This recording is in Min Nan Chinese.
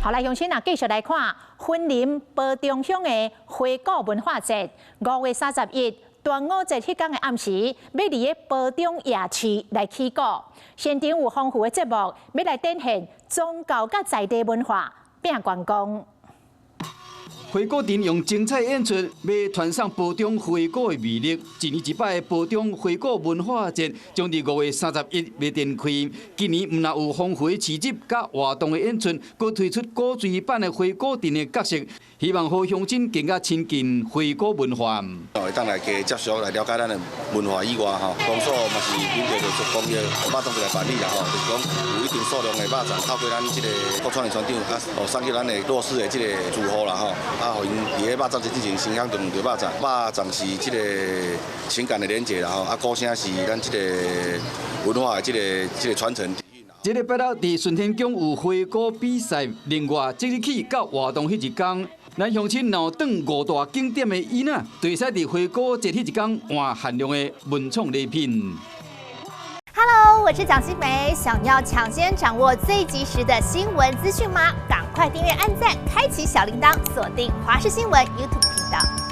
好來，鄉親啊，繼續來看雲林埔中鄉的花鼓文化節，5月31端午節彼工的暗時，欲佇个埔中夜市來起鼓，現場有豐富的節目，欲來展現宗教佮在地文化，拼觀光。花鼓陣用精彩演出，欲傳送埔中花鼓的魅力。一年一擺的埔中花鼓文化節，將佇5月31欲展開。今年毋但有豐富的市集佮活動的演出，閣推出古錘版的花鼓陣的角色，希望予鄉親更加親近花鼓文化。會當來加接觸來了解咱的文化以外吼，公所嘛是秉著就是講伊個肉粽一個辦理啦吼，就是講有一定數量的肉粽，透過咱這个郭創元船長啊，哦送去咱的弱勢的這個住戶啦吼。啊，予𪜶佇咧肉粽節之前先享用著肉粽，肉粽是這個情感的連結啦吼，啊，鼓聲是咱這個文化的這個傳承。這个拜六佇順天宮有花鼓比賽，另外即日起到活動彼一工，咱鄉親若有轉五大景點的椅仔，就會使佇花鼓節彼一工換限量的文創禮品。 Hello，我是蔣新梅，想要搶先掌握最及時的新聞資訊嗎？趕快訂閱、按讚、開啟小鈴鐺，鎖定華視新聞 YouTube 頻道。